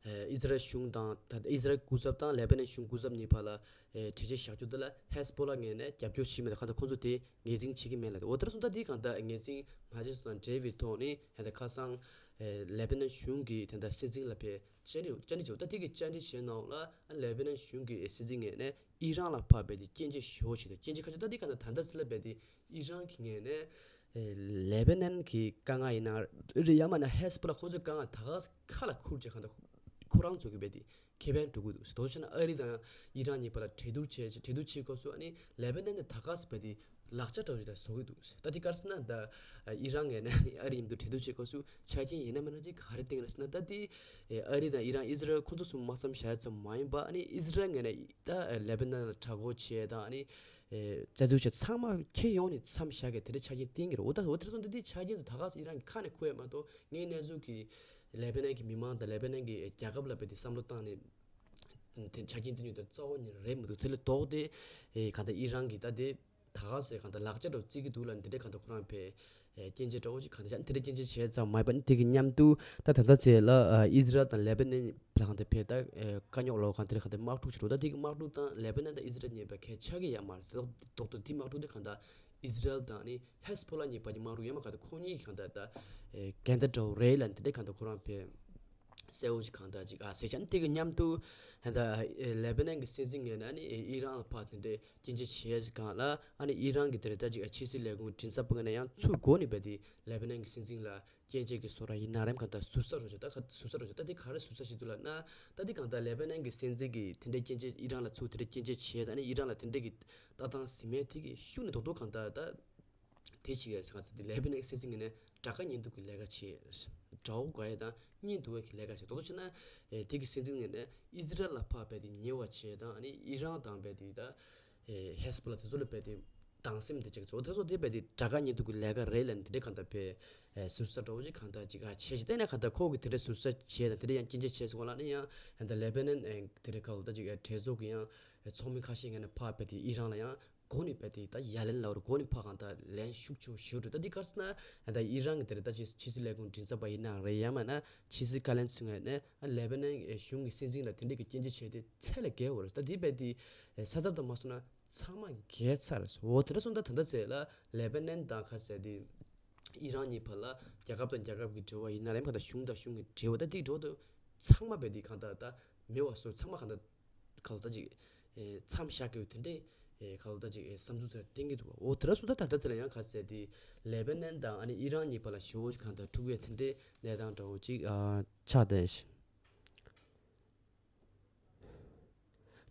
ཨེ་ཨི་ཟི་རལ་གཞུང་དང་ད་ལྟ་ཨི་ཟི་རལ་སྐུ་ཚབ་དང་ལེ་བྷ་ནན་གཞུང་སྐུ་ཚབ་གཉིས་བར་ལ་ཨེ་གྲོས་ཆོད་བཞག་རྒྱུ་དེ་ལ་ཧེ་སི་བྷོ་ལ་ངོས་ནས་རྒྱབ་སྐྱོར་བྱེད་མི་དང་གང་ལྟར་ཁོང་ཚོ་དེ་ངོས་འཛིན་བྱེད་ཀྱི་མེད་ལ། འོ་དེར་སོང་ད་དེ་གང་ལྟར་ངོས་འཛིན་མ་བྱས་སོང་དང་འབྲེལ་བའི་ཐོག་ནས་ད་ལྟ་ཁ་སང་ཨེ་ལེ་བྷ་ནན་གཞུང་གིས་ད་ལྟ་སྲིད་འཛིན་ལ་ཕེབས་བཅར་འདྲི་བཅར་འདྲི་བྱས། ད་དེ་གི་བཅར་འདྲི་བྱས་ནང་ལ་ཨ་ལེ་བྷ་ནན་གཞུང་གི་སྲིད་འཛིན་ངོས་ནས་ཨི་རན་ལ་ཕར་རྦད་དེ་སྐྱོན་བརྗོད་ཞེ་པོ་བྱས་འདུག་སྐྱོན་བརྗོད་ཁ་ཤས་ད་དེ་གང་ལྟར་ད་ལྟ་ཚེ་ལ་རྦད་དེ་ཨི་རན་གྱི་ངོས་ནས་ཨེ་ལེ་བྷ་ནན་གྱི་དཀའ་ངལ་ཡིན་ན་རེད། ཡང་མིན་ན་ཧེ་སི་བྷོ་ལ་ཁོང་ཚོའི་དཀའ་ངལ་ད་ག་ས་ཁ་ལ་ཁུར་བྱས་གང་ལྟར་ཁོ་རང་ཚོ་གི་རྦད་དེ་ཁེ་ཕན་འགྲོ་གི་འདུག་དོ་ཤ་ན་ཨ་རི་དང་ཨི་རན་གཉིས་བར་ལ་གྲོས་བསྡུར་བྱས་བྱས་གྲོས་བསྡུར་བྱེད་སྐབས་སུ་ཨ་ནི་ལེ་བྷ་ནན་དེ་ད་ག་ས་རྦད་དེ་ལག་ཆ་འདྲ་བོ་ཞིག་ལ་བཟོ་གི་འདུག་ད་དེ་ག་རེ་ཟེར་ན་ད་ཨི་རན་ངོས་ནས་ཨ་རི་མཉམ་དུ་གྲོས་བསྡུར་བྱེད་སྐབས་སུ་ཆ་རྐྱེན་ཡིན་ན་མིན་ན་ཅིག་ག་རེ་བཏིང་རེད་ཟེར་ན། ད་དེ་ཨ་རི་དང་ཨི་རན་ཨི་ཟི་རལ་ཁོང་ཚོ་གསུམ་དམག་མཚམས་བཞག་ཙམ་མ་ཡིན་པ་ཨ་ནི་ཨི་ཟི་རལ་ངོས་ནས་ད་ལེ་བྷ་ནན་ལ་དྲག་རྒོལ་བྱས་དང་ཨ་ནི་ཨེ་རྩ་འཛུགས་བྱས་ཚང་མ་ཁྱོན་ཡོངས་ནས་མཚམས་བཞག་གི་དེ་འདྲའི་ཆ་རྐྱེན་བཏིང་གི་རེད། འོ་ད་འོ་དེ་ཚོ་འདི་འདི་ཆ་རྐྱེན་དེ་ད་ག་སེ་ཨི་རན་གྱི་ཁ་ནས་ཁུར་ཡ་མ་གཏོགས་ངའི་གནས་ཚུལ་གྱི་ལེ་བྷ་ནན་གྱི་མི་མང་དང་ལེ་བྷ་ནན་གྱི་རྒྱལ་ཁབ་ལ་རྦད་དེ་བསམ་བློ་བཏང་ནས་དེ་ཆ་རྐྱེན་དེ་ཉིད་དེ་གཙོ་བོ་ནི་རེད་མི་འདུག་དེ་ལས་ལྡོག་སྟེ་ཨེ་གང་ལྟར་ཨི་རན་གྱི་ད་དེ་ ད་ག་ཟེ་གང་ལྟར་ལག་ཆ་འདྲ་བོ་བརྩི་གི་འདུག་ལབ་ནས་དེ་འདྲའི་གང་ལྟར་ཁོ་རང་ཕེ་ཨེ་སྐྱོན་བརྗོད་འདྲ་བོ་ཅིག་གང་ལྟར་བྱས་ནས་དེ་འདྲའི་སྐྱོན་བརྗོད་བྱས་ཙམ་མ་ཡིན་པ་ནི་དེ་གི་མཉམ་དུ་ད་ད་ལྟ་ཚེ་ལ་ཨ་ཨི་ཟི་རལ་དང་ལེ་བྷ་ནན་ལ་གང་ལྟར་ཕེ་ད་ཨེ་དཀའ་རྙོག་ལོ་གང་ལྟར་གང་ལྟར་དམག་འཁྲུག་ཅིག་འགྲོ། ད་དེ་གི་དམག་འཁྲུག་དང་ལེ་བྷ་ནན་དང་ཨི་ཟི་རལ་གཉིས་པ་ཁྱད་ཆགས་ཀྱི་ཡོད་མ་རེད། དོག་དོག་ཏུ་དེ་དམག་འཁྲུག་དེ་གང་ལྟར་ཨི་ཟི་རལ་དང་ནི་ཧེ་ཟི་བྷོ་ལ་གཉིས་པ་གི་དམག་འཁྲུག་ཡོད་མ་གང་ལྟར་ཁོ་གཉིས་གང་ལྟར་ད་ཨེ་འགལ་ཟླ་འདྲ་བོ་རེད་ལབ་ནས་དེ་འདྲའི་གང་ལྟར་ཁོ་རང་ཕེ་གསལ་བོ་ཞིག་གང་ལྟར་ཅིག་ཨ་ཟེར་བྱས་ནས་དེ་གི་མཉམ་དུ་ད་ལྟ་ལེ་བྷ་ནན་གྱི་སྲིད་འཛིན་ངོས་ནས་ཨ་ནི་ཨི་རན་ལ་ཕར་དེ་འདྲའི་སྐྱོན་བརྗོད་བྱས་སྒང་ལ་ཨ་ནི་ཨི་རན་གྱི་དེ་རེད་ད་ཅིག་ཕྱི་སྲིད་ལས་ཁུངས་མགྲིན་ཚབ་པ་ངོས་ནས་ཡང་ཚུར་འགོ་ནས་རྦད་དེ་ལེ་བྷ་ནན་གྱི་སྲིད་འཛིན་ལ་སྐྱོན་བརྗོད་ཀྱི་བཟོ་འདྲ་ཡིན་ན་རེམ་གང་ལྟར་ཟུར་ཟ་རོ་བྱས། ད་ག་ཟུར་ཟ་རོ་བྱས། ད་དེ་ག་རེ་ཟུར་ཟ་ཞིག་འདུག་ལབ་ན། ད་དེ་གང་ལྟར་ལེ་བྷ་ནན་གྱི་སྲིད་འཛིན་གྱིས་དེ་འདྲའི་སྐྱོན་བརྗོད་ཨི་རན་ལ་ཚུར་དེ་འདྲའི་སྐྱོན་བརྗོད་བྱས། ད་ནི་ཨི་རན་ལ་དེ་འདྲའི་གི་ལྟ་སྟངས་ཟིན་མེད་དེ་གི་ཤུགས་ནས་རྡོག་རྡོག་གང་ལྟར་ད། དེ་ཅིག་ཡོད་ཟེར་ག་ཟེར་དེ་ལེ་བྷ་ནན་སྲིད་འཛིན་ངོས་ནས་དགྲ་དགའ་གཉེན་སྡུག་གི་ལས་ཀ་བྱས། དགྲ་བོ་དགའ་ཡས་དང་གཉེན་སྡུག་གི་ལས་ཀ་བྱས། དོ་དོ་བྱས་ན་ཨེ་དེ་གི་སྲིད་འཛིན་ངོས་ནས་ཨི་ཟི་རལ་ལ་ཕར་རྦད་དེ་ཉེ་བ་བྱས་དང་ཨ་ནི་ཨི་རན་དང་རྦད་དེ་ད་ཨེ་ཧེ་ཟི་བྷོ་ལ་དེ་ཚོ་ལ་རྦད་དེ་སྡང་སེམས་དེ་ཅིག་ཚོ་དེ་ཚོ་དེ་རྦད་དེ་དགྲ་དགའ་གཉེན་སྡུག་གི་ལས་ཀ་རེད་ལབ་ནས་དེ་འདྲའི་གང་ལྟར་ཕེ་ཨེ་ཟུར་ཟ་འདྲ་བོ་ཅིག་གང་ལྟར་ཅིག་ཨ་བྱས་ཤིག་བལྟས་ན་གང་ལྟར་ཁོ་གི་དེ་འདྲའི་ཟུར་ཟ་བྱས་དང་དེ་འདྲའི་ཡང་སྐྱོན་བརྗོད་བྱས་སོང་ལབ་ན་ཡང་ད་ལེ་བྷ་ནན་ཨེ་དེ་འདྲའི་ཁ་ལོ་ད་ཅིག་ཨེ་གྲོས་ཚོགས་ཀྱི་ཡང་ཨེ་ཚོགས་མི་ཁ་ཤས་ངོས་ནས་ཕར་རྦད་དེ་ཨི་རན་ལ་ཡང་། འགོ་ནས་རྦད་དེ་ད་ཡ་ལན་ལབ་རེད། འགོ་ནས་ཕར་གང་ལྟར་ལན་ཤུགས་ཆེ་བོ་ཞིག་འགྲོ། ད་འདི་ག་རེ་ཟེར་ན་ད་ཨི་རན་གྱི་དེ་རེད་ད་ཅིག་ཕྱི་སྲིད་ལས་ཁུངས་མགྲིན་ཚབ་པ་ཡིན་ན་རེད་ཡང་མིན་ན་ཕྱི་སྲིད་བཀའ་བློན་ཚོའི་ངོས་ནས་ཨ་ལེ་བྷ་ནན་གཞུང་གི་སྲིད་འཛིན་ལ་དེ་འདྲའི་གི་སྐྱོན་བརྗོད་བྱས་ཏེ་ཚད་ལས་བརྒལ་བ་རེད། ད་འདི་རྦད་དེ་ས་ཚབ་དང་མ་སོང་ན་ཚང་མ་བརྒལ་ཚར་རེད། འོ་དེ་འདྲ་སོང་ད་ད་ལྟ་ཚེ་ལ་ལེ་བྷ་ནན་དང་ག་ཟེར་དེ་ཨི་རན་གཉིས་བར་ལ་རྒྱལ་ཁབ་དང་རྒྱལ་ཁབ་ཀྱི་འབྲེལ་བ་ཡིན་ན་རེད་གང་ལྟར་གཞུང་དང་གཞུང་གི་འབྲེལ་བ་ད་འདི་འགྲོ་དུས་ཚང་མ་རྦད་དེ་གང་ལྟར་ད་མེད་པ་བཟོ། ཚང་མ་གང་ལྟར་ག་ལོ་ད་ཅིག་ཨེ་མཚམས་བཞག་གི་ཡོད། དེ་འདྲའི་ཨེ་ག་ལོ་ད་ཅིག་ཨེ་བསམ་ཚུལ་དེ་བསྟན་གྱི་འདུག་བ། འོ་དེ་འདྲ་སོང་ད་ད་ལྟ་དེ་ལ་ཡང་ག་ཟེར་དེ་ལེ་བྷ་ནན་དང་ཨ་ནི་ཨི་རན་གཉིས་བར་ལ་ཞེ་པོ་ཅིག་གང་ལྟར་འཁྲུག་པའི་དེ་འདྲའི་གནས་སྟངས་འདྲ་བོ་ཅིག་ཨ་ཆགས་བསྡད།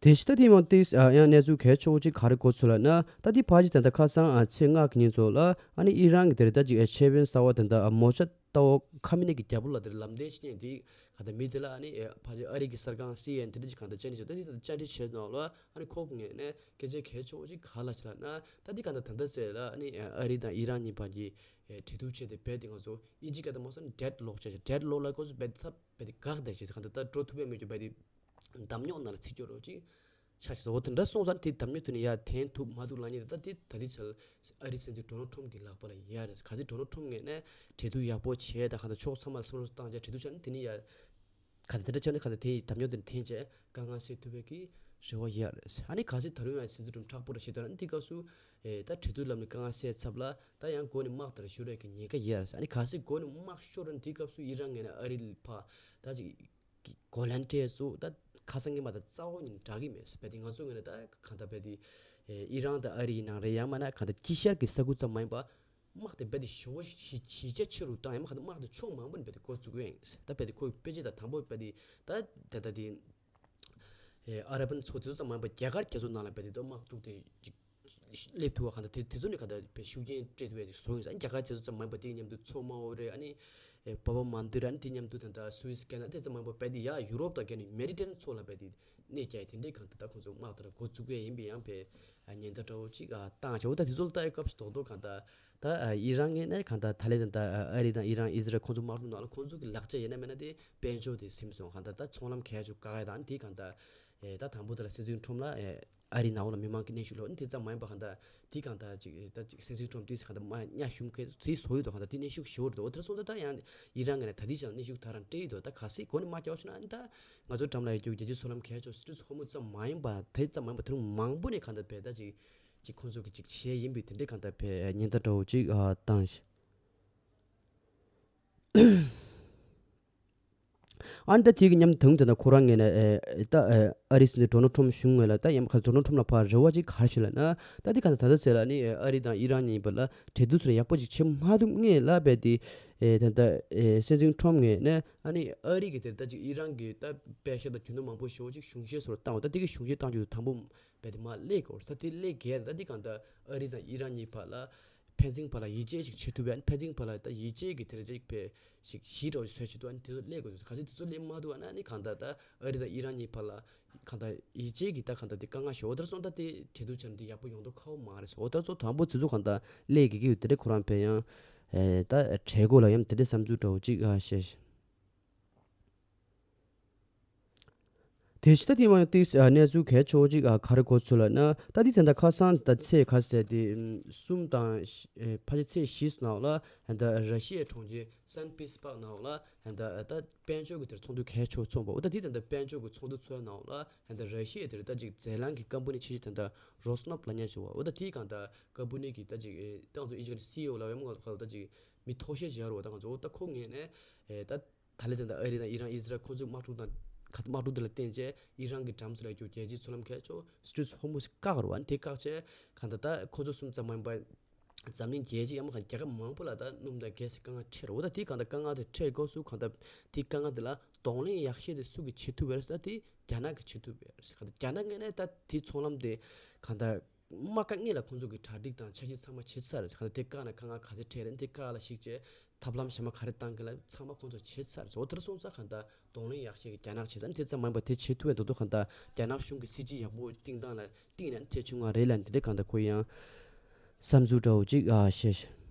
དེ་བཞིན་ད་དེ་མ་ཏིས་ཨ་ཡང་གནས་ཚུལ་གལ་ཆེ་བོ་ཅིག་ག་རེ་གོ་ཚུལ་ལ་ན་ད་དེ་ཕལ་ཆེར་ད་ལྟ་ཁ་སང་ཨ་ཚེས་ལྔ་གི་ཉིན་ཚོ་ལ་ཨ་ནི་ཨི་རན་གྱི་དེ་རེད་ད་ཅིག་ཨེ་ཆེད་དཔོན་གསར་བ་དེ་འདྲ་ཨ་མོ་ཤ་ཏའོ་ཁ་མི་ནེ་གི་རྒྱལ་པོ་ལ་དེར་ལམ་སྟོན་བྱེད་མཁན་དེ་ག་ད་མི་དེ་ལ་ཨ་ནི་ཨེ་ཕལ་ཆེར་ཨ་རི་གི་གསར་ཁང་སི་ཨེན་ཨེན་དེ་འདྲ་ཅིག་ག་ད་བཅར་འདྲི་བྱས་ད་དེ་ད་བཅར་འདྲི་བྱས་ནང་ལ་ཨ་ནི་ཁོ་གི་ངོས་ནས་སྐད་ཆ་གལ་ཆེ་བོ་ཅིག་ག་ལ་བྱས་ལ་ན་ད་དེ་ག་ད་ད་ལྟ་ཟེར་ལ་ཨ་ནི་ཨ་རི་དང་ཨི་རན་གཉིས་བར་གྱི་ཨེ་འབྲེལ་གཏུག་བྱས་ཏེ་རྦད་དེ་ང་ཚོ་ཨིན་ཇི་སྐད་དུ་མ་སོང་ན་ཌེཌ་ལོག་བྱས་ཌེཌ་ལོག་ལ་ཁོ་ཚོ་རྦད་དེ་ཚབ་རྦད་དེ་འགག་བསྡད་བྱས་ག་ད་ད་འགྲོ་ཐུབ་པའི་མེད་རྒྱུ་རྦད་དེ་འདམ་རྙོག་ནང་ལ་ཚུད་སྐྱོ་རོགས་ཅིག་ཆ་ཞིག་འོ་དེ་འདྲ་སོང་ཙང་དེ་འདམ་རྙོག་དེ་ནི་ཡར་འཐེན་ཐུབ་མ་ཐུབ་ལབ་མཁན་དེ་ད་དེ་ད་ལྟའི་ཆར་ཨ་རིའི་སྲིད་འཛིན་ཌོ་ནལ་ཊམ་གྱི་ལག་པ་ལ་ཡོད་རེད། ག་ཚོད་ཌོ་ནལ་ཊམ་ངོས་ནས་གྲོས་བསྡུར་ཡག་པོ་བྱས་དང་ག་ཚོད་ཕྱོགས་ཚང་མ་ལ་བསམ་བློ་བཏང་བྱས་གྲོས་བསྡུར་བྱས་ན་དེ་ནི་ཡར་ག་ཚོད་དེ་འདྲ་བྱས་ན་ག་ཚོད་དེ་འདམ་རྙོག་དེ་ནི་འཐེན་བྱས་དཀའ་ངལ་སེལ་ཐུབ་པའི་གི་རེ་བ་ཡོད་རེད། ཨ་ནི་ག་ཚོད་ད་རུང་ཡང་སྲིད་འཛིན་ཊམ་མཁྲེགས་པོ་རེད་བྱེད་དོན་ཨ་ནི་དེ་སྐབས་སུ་ཨེ་ད་གྲོས་བསྡུར་ལམ་ནས་དཀའ་ངལ་སེལ་ཚབ་ལ་ད་ཡང་འགོ་ནས་དམག་དེར་ཤོར་བའི་གི་ཉེན་ཁ་ཡོད་རེད། ཨ་ནི་ག་ཚོད་འགོ་ནས་དམག་ཤོར་ན་དེ་སྐབས་སུ་ཨི་རན་ངོས་ནས་ཨ་རི་ལ་ཕར་ད་ཅིག་གི་གོ་ལན་སྤྲད་ཚུལ་ད་ཁ་སང་གི་མ་ད་རྩ་བ་ཉིད་འདྲ་གི་མེད་ཟེར། རྦད་དེ་ང་ཚོ་ངོས་ནས་ད་གང་ལྟར་རྦད་དེ་ཨེ་ཨི་རན་དང་ཨ་རི་ཡིན་ནའང་རེད་ཡང་མིན་ན་གང་ལྟར་དཀྱིལ་ཤར་གྱི་ས་ཁུལ་ཙམ་མ་ཡིན་པ་དམག་དེ་རྦད་དེ་ཞེ་པོ་གཞི་གཞི་རྒྱ་ཆེ་རུ་བཏང་ཡང་མ་གང་ལྟར་དམག་དེ་ཕྱོགས་མང་པོ་ནས་རྦད་དེ་འགོ་བཙུགས་ཡོད་ཡིན་ཟེར། ད་རྦད་དེ་ཁོའི་དཔེ་ཆ་ད་དང་པོ་རྦད་དེ་ད་ད་ད་དེ་ཨེ་ཨ་རབ་པ་ཚོ་དེ་ཚོ་ཙམ་མ་ཡིན་པ་རྒྱ་གར་རྒྱ་མཚོ་ནང་ལ་རྦད་དེ་ད་དམག་འཁྲུག་དེ་ཅིག་སླེབས་ཐུབ་པ་གང་ལྟར་དེ་དེ་ཚོ་ནི་གང་ལྟར་བས་ཤུགས་རྐྱེན་སྤྲད་ཐུབ་པའི་ཅིག་བཟོ་ཡིན་ཟེར། རྒྱ་གར་རྒྱ་མཚོ་ཙམ་མ་ཡིན་པ་དེའི་མཉམ་དུ་མཚོ་དམར་པོ་རེད། ཨ་ནི་ཨེ་བྷ་བྷ་མན་དིར་ཨ་ནི་དེ་མཉམ་དུ་ད་ལྟ་སུ་ཨེས་ཀེ་ནལ་དེ་ཙམ་མ་ཡིན་པ་རྦད་དེ་ཡ་ཡུ་རོབ་དང་གན་ནི་མེ་ཌི་ཊེ་རེ་ནི་ཡན་མཚོ་ལ་རྦད་དེ་གནས་རྒྱ་ཡི་དེ་འདྲའི་གང་ལྟར་ད་ཁོང་ཚོ་དམག་དེ་ལ་འགོ་བཙུགས་པའི་ཡིན་པའི་ཡང་བས་ཉེན་བརྡ་འདྲ་བོ་ཅིག་བཏང་བྱ་འོ་ད་དེ་ཚོ་ལ་ལྟ་ཡི་སྐབས་སུ་རྡོག་རྡོག་གང་ལྟར་ད་ཨ་ཨི་རན་ངོས་ནས་གང་ལྟར་ད་ལས་ད་ལྟ་ཨ་རི་དང་ཨི་རན་ཨི་ཟི་རལ་ཁོང་ཚོ་དམག་འཁྲུག་ནང་ལ་ཁོང་ཚོ་གི་ལག་ཆ་ཡིན་ན་མིན་ན་དེ་དཔལ་འབྱོར་དེ་ཟིན་སོང་། གང་ལྟར་ད་ཚོང་ལམ་གས་ཆོག་བཀག་ཡ་དང་དེ་གང་ལྟར་ཨེ་ད་དང་པོ་དེ་ལ་སྲིད་འཛིན་ཊམ་ལ་ཨེ་ཨ་རིའི་ནང་ལ་མི་མང་གི་གནོན་ཤུགས་ལོག་ནི་དེ་ཙམ་མ་ཡིན་པ་གང་ལྟར་དེ་གང་ལྟར་ཅིག་ད་ཅིག་སྲིད་འཛིན་ཊམ་དེས་གང་ལྟར་མ་གཉའ་ཞུམ་མཁན་དེ་བཟོ་ཡོད་དོ། གང་ལྟར་དེ་གནོན་ཤུགས་ཞེ་པོ་རེད་དོ། འོ་དེ་སོང་ད་ད་ཡང་ཨི་རན་ངོས་ནས་ད་ལྟའི་ཆར་གནོན་ཤུགས་ད་རང་སྤྲད་ཡོད་དོ། ད་གལ་སྲིད་འགོ་ནས་མ་རྒྱག་བྱུང་ན་ཨ་ནི་ད་ང་ཚོ་འགྲམ་ལ་ཡོད་རྒྱུ་རྒྱལ་སྤྱིའི་ཚོང་ལམ་གས་ཆོག་སི་ཊི་རི་ཊི་ཚོགས་མི་ཙམ་མ་ཡིན་པ་དེ་ཙམ་མ་ཡིན་པ་དེ་རིང་མང་པོ་ནས་གང་ལྟར་བས་ད་ཅིག་ཅིག་ཁོང་ཚོ་གི་ཅིག་བྱས་ཡིན་པའི་དེ་འདྲའི་གང་ལྟར་བས་ཉེན་བརྡ་འདྲ་བོ་ཅིག་ཨ་བཏང་ཞིང་། ཨ་ནི་ད་དེ་གི་མཉམ་དུ་དེ་ན་ཁོ་རང་ངོས་ནས་ཨེ་ད་ཨེ་ཨ་རིའི་སྲིད་འཛིན་ཌོ་ནལ་ཊམ་གཞུང་ངོས་ལ་ད་ཡང་ཁ་ཌོ་ནལ་ཊམ་ལ་ཕར་རེ་བ་ཅིག་ག་རེ་ཞུས་ལབ་ན། ད་དེ་ག་ད་ད་ད་ཟེར་ལ་ནི་ཨ་རི་དང་ཨི་རན་གཉིས་བར་ལ་གྲོས་བསྡུར་ཚུར་ཡག་པོ་ཅིག་བྱེད་མ་ཐུབ་ངེས་ལ་བས་དེ་ཨེ་ད་ད་ཨེ་སྲིད་འཛིན་ཊམ་ངོས་ནས་ཨ་ནི་ཨ་རི་གི་དེ་ད་ཅིག་ཨི་རན་གི་ད་པེ་ཤ་དང་རྒྱུ་ནོར་མང་པོ་ཞེ་པོ་ཅིག་གཞུང་བཞེས་སོར་བཏང་བ། ད་དེ་གི་གཞུང་བཞེས་བཏང་རྒྱུ་དང་པོ་བས་དེ་མ་སླེབས་གོ་ད་དེ་སླེབས་གས་ད་དེ་གང་ད་ཨ་རི་དང་ཨི་རན་གཉིས་བར་ལ་ཕན་ཚུན་བར་ལ་ཡིད་ཆེས་ཤིག་བྱེད་ཐུབ་པས། ཕན་ཚུན་བར་ལ་ད་ཡིད་ཆེས་ཀྱི་དེ་འདྲ་ཅིག་ཕེ་ཞིག་གཞི་འདྲ་བོ་ཞིག་བཟོས་བྱེད་ཐུབ་ཨ་ནི་དེ་ཚོ་སླེབས་དགོས་འདུག་གལ་སྲིད་དེ་ཚོ་སླེབས་མ་ཐུབ་ཨ་ན་ཨ་ནི་གང་ལྟར་ད་ཨ་རི་དང་ཨི་རན་གཉིས་བར་ལ་གང་ལྟར་ཡིད་ཆེས་ཀྱི་ད་གང་ལྟར་དེ་དཀའ་ངལ་ཞིག་འོ་ད་སོང་ད་དེ་གྲོས་བསྡུར་བྱ་འདི་ཡག་པོ་ཡོང་མདོག་ཁ་པོ་མ་རེད་སོ། འོ་ད་ཚོ་དང་པོ་དེ་ཚོ་གང་ལྟར་སླེབས་དགོས་ཀྱི་ཡོད་དེ་འདྲ་ཁོ་རང་ཕེ་ཡང་ཨེ་ད་གྲོས་འགོ་ལ་ཡང་དེ་འདྲ་བསམ་ཚུལ་འདྲ་བོ་ཅིག་ཨ་བཤད་ཤིང་། དེ་བཞིན་ད་དེ་མ་ཏིས་གནས་ཚུལ་གལ་ཆེ་བོ་ཅིག་ག་རེ་གོ་ཚུལ་ལ་ན། ད་དེ་ད་ལྟ་ཁ་སང་ད་ཚེས་ག་ཟེར་དེ་གསུམ་དང་ཕལ་ཆེར་ཚེས་བཞི་ནང་ལ་ད་ར་ཤི་ཡའི་གྲོང་ཁྱེར་སན་པི་ཏེར་སྦུག་ནང་ལ་ད་ད་དཔལ་འབྱོར་གྱི་དེར་ཚོགས་འདུ་གལ་ཆེ་བོ་ཚོགས་པ། འོ་ད་དེ་ད་ད་དཔལ་འབྱོར་གྱི་ཚོགས་འདུ་ཚོགས་ནང་ལ་ད་ར་ཤི་ཡའི་དེར་ད་ཅིག་རྫས་རླངས་ཀྱི་ཀམ་པ་ནི་ཆེ་ཆེ་ད་ད་རོས་ནབ་ལབ་མཁན་ཅིག་ཡོད་པ། འོ་ད་དེ་གང་ད་ཀམ་པ་ནི་གི་ད་ཅིག་ད་ང་ཚོ་ཨི་ཇི་གི་སི་ཨི་ཨོ་ལབ་ཡོད་མ་ག་ད་ཅིག་མི་མཐོ་ཤོས་ཅིག་ཡོད་རེད་པ། ད་ང་ཚོ་འོ་ད་ཁོ་ངོས་ནས་ད། ད་ལན་དེ་འདྲ་ཨ་རི་དང་ཨི་རན་ཨི་ཟི་རལ་ཁོ་ཚོའི་དམག་འཁྲུག་དང་ཁ་དམག་འཁྲུག་དེ་ལ་བརྟེན་བྱས་ཨི་རན་གྱི་འགྲམ་ཚོ་ལ་རྒྱུ་རྒྱལ་སྤྱིའི་མཚོ་ལམ་གལ་ཆེ་སི་ཊེཊ་ཧོར་མུ་ཛི་བཀག་རུ་བ་དེ་བཀག་བྱས་གང་ལྟར་ད་ཁོ་ཚོ་གསུམ་ཙམ་མ་ཡིན་པར་འཛམ་གླིང་རྒྱལ་སྤྱི་ཡང་མ་གང་རྒྱལ་ཁབ་མང་པོ་ལ་ད་སྣུམ་དང་གྷེ་སི་དཀའ་ངལ་འཕྲད་རུ་བ། ད་དེ་གང་ལྟར་དཀའ་ངལ་དེ་འཕྲད་སྐབས་སུ་གང་ལྟར་དེ་དཀའ་ངལ་དེ་ལ་གདོང་ལེན་ཡག་ཤོས་དེ་སུ་གིས་བྱེད་ཐུབ་པ་རེད་ཟེར་ན་དེ་རྒྱ་ནག་གིས་བྱེད་ཐུབ་པ་རེད་ཟེར། གང་ལྟར་རྒྱ་ནག་ངོས་ནས་ད་དེ་མཚོ་ལམ་དེ་གང་ལྟར། རྨ་ཁ་གཉིས་ལ་ཁོང་ཚོ་གི་གྲ་སྒྲིག་དང་འཆར་གཞི་ཚང་མ་བྱེད་ཚར་ཟེར། གང་ལྟར་དེ་བཀག་ན་དཀའ་ངལ་ག་ཚོད་འཕྲད་རེད། དེ་བཀག་ལ་གཞིགས་བྱས་ཐབས་ལམ་གཞན་པ་ག་རེ་བཏང་གི་ལ་ཚང་མ་ཁོང་ཚོ་བྱེད་ཚར་ཟེར། འོ་དེར་སོང་ཙང་གང་ལྟར་གདོང་ལེན་ཡག་ཤོས་ཀྱི་རྒྱ་ནག་བྱེད་ཙང་དེ་ཙམ་མ་ཡིན་པ་དེ་བྱེད་ཐུབ་པའི་མདོག་མདོག་གང་ལྟར་རྒྱ་ནག་གཞུང་གི་སྲིད་ཇུས་ཡག་པོ་བཏིང་སྟངས་ལ་བཏིང་ན་ཐེ་ཆུང་བ་རེད་ལ་དེ་འདྲ་གང་ལྟར་ཁོ་ཡང་བསམ་ཚུལ་འདྲ་བོ་ཅིག་ཨ་བཤད།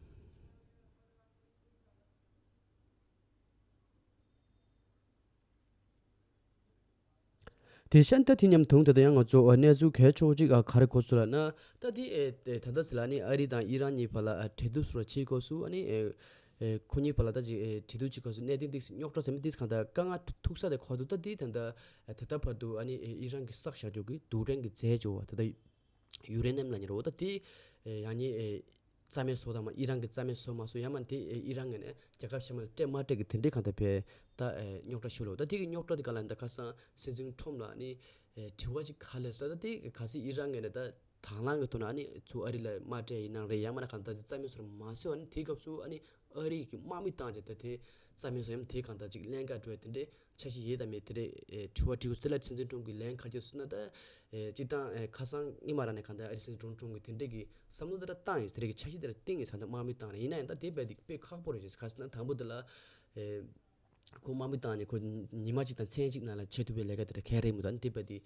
དེ་བཞིན་ད་དེ་མཉམ་དུ་ད་ལྟ་ཡང་ང་ཚོ་གནས་ཚུལ་གལ་ཆེ་བོ་ཅིག་ག་རེ་གོ་ཚུལ་ལ་ན། ད་དེ་ད་ལྟ་ཟེར་ལ་ནི་ཨ་རི་དང་ཨི་རན་གཉིས་བར་ལ་འབྲེལ་གཏུག་སོགས་བྱེད་སྐབས་སུ་ཨ་ནི་ཁོ་གཉིས་བར་ལ་ད་ཅིག་འབྲེལ་གཏུག་བྱེད་སྐབས་སུ་གནད་དོན་ཏིག་རྙོག་དྲ་ཟེར་མི་ཏིག་གང་ལྟར་དཀའ་ངལ་ཐུག་ས་དེ་ཁོ་ཐུག་ད་དེ་ད་ལྟ་ད་ལྟ་བར་དུ་ཨ་ནི་ཨི་རན་གྱིས་བསགས་བཞག་རྒྱུ་གི་རྡུལ་ཕྲན་གྱི་རྫས་སྦྱོར་བ་ད་ལྟ་ཡུ་རེ་ནམ་ལབ་མཁན་རེད། འོ་ད་དེ་ཡང་ནི་རྩ་མེད་བཟོ་དང་མ་ཨི་རན་གྱིས་རྩ་མེད་བཟོ་མ་བཟོ་ཡང་མ་དེ་ཨི་རན་ངོས་ནས་རྒྱལ་ཁབ་གཞན་པ་ལ་སྤྲད་མ་སྤྲད་ཀྱི་དེ་འདྲའི་གང་ལྟར་བས་ད་རྙོག་དྲ་ཤོར་ལོ། ད་དེ་གི་རྙོག་དྲ་དེ་ག་ལ་ད་ཁ་སང་སྲིད་འཛིན་ཁྲོམ་ལ་ནི་དྲི་བ་ཅིག་ག་ལས་ས་ད་དེ་ག་སྲིད་ཨི་རན་ངོས་ནས་ད་དང་བླངས་ཀྱི་ཐོག་ནས་ནི་ཚུར་ཨ་རི་ལ་མ་སྤྲད་ཡིན་ནའང་རེད་ཡང་མ་ན་གང་ལྟར་དེ་རྩ་མེད་བཟོ་མ་ཟེར་བ་ནི་དེའི་སྐབས་སུ་ཨ་ནི་ཨ་རི་གི་དམག་མི་བཏང་རྗེས་ད་དེ་རྩ་མེད་བཟོ་ཡང་དེ་གང་ལྟར་ཅིག་ཀླན་ཀ་འགྲོ་ཡ་དེ་འདྲའི་འཆར་གཞི་ཡོད་དམ་མེད་དེ་འདྲའི་དྲི་བ་དྲི་དགོས་དེ་ལ་སྲིད་འཛིན་ཁྲོམ་གྱི་ལན་ག་རེ་བརྒྱབ་སོང་ན་ད། ཨེ་སྤྱིར་བཏང་ཨེ་ཁ་སང་སྔོན་མ་རང་ནས་གང་ལྟར་ཨ་རི་སྲིད་འཛིན་ཁྲོམ་ཁྲོམ་གྱིས་དེ་འདྲས་ཀྱི་བསམ་བློ་དེ་འདྲ་བཏང་ཡོད། དེ་འདྲས་ཀྱི་འཆར་གཞི་དེ་འདྲ་བཏིང་ཡོད་ས་འདྲ་དམག་མི་བཏང་ནས་ཡིན་ན་ཡང་ད་དེ་རྦད་དེ་དཔེ་ཁག་པོ་རེད་ཅེས། ཁ་སང་དང་པོ་དེ་ལ་ཨེ་ཁོ་དམག་མི་བཏང་ནས་ཁོ་ཉི་མ་གཅིག་དང་མཚན་གཅིག་ནང་ལ་བྱེད་ཐུབ་པའི་ལས་ཀ་དེ་འདྲ་ག་རེ་མི་འདུག་ཨ་ནི་དེ་རྦད་དེ་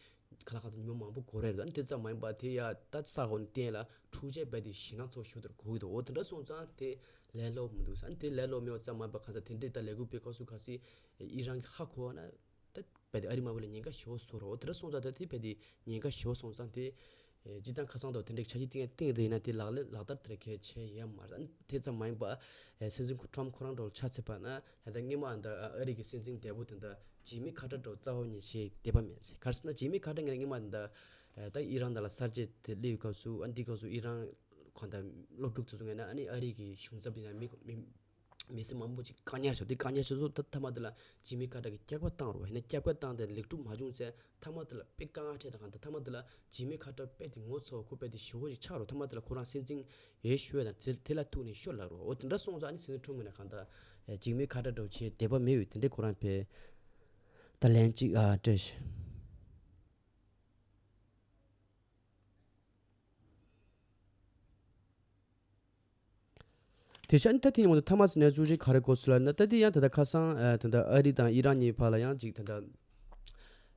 ཁ་ལག་ཁ་ཚ་ཉི་མ་མང་པོ་འགོར་རེད་འདུག་ཨ་ནི་དེ་ཙམ་མ་ཡིན་པ་དེ་ཡ་ད་ས་འོག་ནས་བསྟན་ལ་འཁྲུག་ཆ་རྦད་དེ་ཞེད་སྣང་ཚོར་ཤུགས་དེ་འདྲ་འགོར་གྱི་འདུག་འོ་དེ་འདྲ་སོང་ཙང་དེ་ལས་སླ་པོ་མི་འདུག་ཨ་ནི་དེ་ལས་སླ་པོ་མེད་པ་ཙམ་མ་ཡིན་པ་གང་ཟག་དེ་འདྲས་ད་ལས་འགུལ་སྤེལ་སྐབས་སུ་གལ་སྲིད་ཨི་རན་གྱིས་ཧ་གོ་བ་ན། ད་རྦད་དེ་ཨ་རི་དམར་པོ་ལ་ཉེན་ཁ་ཞེ་པོ་བཟོ་རོགས། དེ་འདྲ་སོང་ཙང་ད་དེ་རྦད་དེ་ཉེན་ཁ་ཞེ་པོ་སོང་ཙང་དེ་ཨེ་སྤྱིར་བཏང་ཁ་སང་དང་དེ་འདྲའི་འཆར་གཞི་བཏིང་བཏིང་རེད་ན་དེ་ལག་ལེན་ལག་བསྟར་དེ་འདྲ་གལ་ཆེ་ཡ་མ་རེད། དེ་ཙམ་མ་ཡིན་པ་ཨེ་སྲིད་འཛིན་ཁྲོམ་ཁོ་རང་འདྲ་ཆ་ཚད་པ་ན་ད་སྔོན་མ་ད་ཨ་རི་གི་སྲིད་འཛིན་འདས་པོ་དེ་འདྲ་ཇི་མི་ཁ་ཏར་འདྲ་རྩ་བ་ཉིད་ཞེ་དད་པ་མེད་ཟེར། ག་རེ་ཟེར་ན་ཇི་མི་ཁ་ཏར་ངས་སྔོན་མ་ད་ད་ཨི་རན་དང་ལ་གསར་བརྗེ་དེ་སླེབས་སྐབས་སུ་ཨ་འདི་སྐབས་སུ་ཨི་རན་གང་ལྟར་སློབ་ཕྲུག་ཚོ་ཚོ་ངས་ན་ཨ་ནི་ཨ་རི་གི་གཞུང་ཚབ་དེ་ན་མི་མི། མི་སེར་མང་པོ་ཅིག་བཀག་ཉར་བྱས། དེ་བཀག་ཉར་བྱས་སོ་ད་མཐའ་མ་དེ་ལ་ཇི་མི་ཁ་ཏར་གྱིས་སྐྱག་པ་བཏང་རོགས་ཡིན་ན་སྐྱག་པ་བཏང་སྟེ་ལེགས་གྲུབ་མ་བྱུང་ཚེ་མཐའ་མ་དེ་ལ་དཔེ་དཀའ་ངལ་འཕྲད་དང་གང་ལྟར་མཐའ་མ་དེ་ལ་ཇི་མི་ཁ་ཏར་དཔེ་དེ་ངོ་ཚ་བ་ཁོ་དཔེ་དེ་ཞེ་པོ་ཅིག་ཆགས་རོགས། མཐའ་མ་དེ་ལ་ཁོ་རང་སྲིད་འཛིན་ཡོད་ཤོད་དང་དེ་དེ་ལ་ཐུག་ནས་ཤོད་ལབ་རོགས། འོ་དེ་འདྲ་སོང་ཙང་ཨ་ནི་སྲིད་འཛིན་ཁྲོམ་ངོས་ནས་གང་ལྟར་ཇི་མི་ཁ་ཏར་འདྲ་བོ་བྱས་དད་པ་མེད་པའི་དེ་འདྲའི་ཁོ་རང་དཔེ་ད་ལན་གཅིག་ཨ་སྤྲད་ཤིག་དེ་བཞིན་ད་དེ་ཡིན་མོད་ཐ་མ་ཟེར་ནས་གཙོ་ཆེ་ག་རེ་གོ་ཚུལ་ལ་ན་ད་དེ་ཡང་ད་ལྟ་ཁ་སང་ཨ་ད་ལྟ་ཨ་རི་དང་ཨི་རན་གཉིས་བར་ལ་ཡང་ཅིག་ད་ལྟ་